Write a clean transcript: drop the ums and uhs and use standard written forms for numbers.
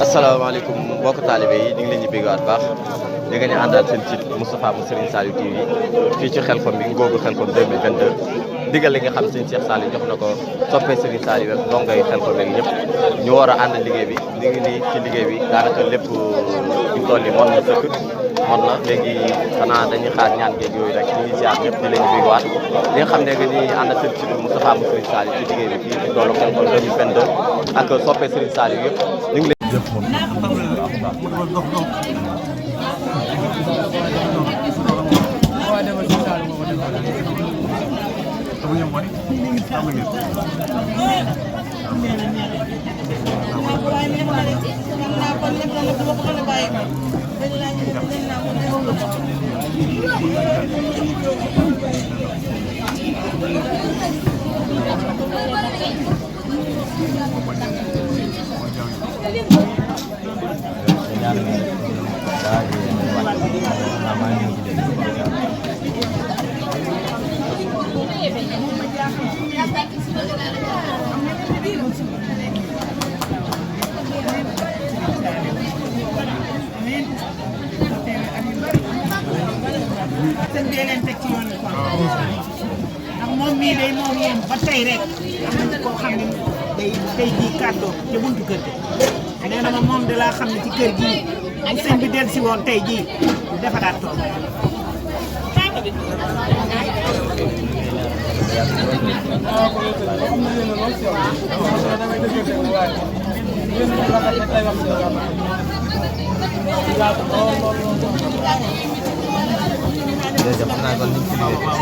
asalaamaaleykum mbokk taalibe yi ñu ngi leen di béggaat baax di ngeen di àndaat seen site Moustapha mu Serigne Saliou TV fii ci Xelcom bi ngoogu Xelcom 2022 digal li nga xam Serigne Cheikh Saliou jox na ko soppee Serigne Saliou rek dongay Xelcom rek ñëpp ñu war a ànd liggéey bi ñu ngi nii ci liggéey bi daanaka lépp ñu toll nii mën na sëkk mën na léegi xanaa dañuy xaar ñaan géej yooyu rek ñu ngi ziar ñëpp di leen di béggaat li nga xam ne nga ñuy ànd seen site Moustapha mu Serigne Saliou ci liggéey bi fii ci tollu Xelcom 2022 ak soppee Serigne Saliou yëpp ñu ngi jëf moom sëñ bi leen teg ci yoon bi kon ndax moom mii day moom ba tey rek am na koo xam ne day ji kàddoo te buntu kër gi nee na ma moom de laa xam ne ci kër gii bu sëñ bi dellu si woon tey jii defaraat tool jërëjëf xam naa kon ñu ngi ci liggéey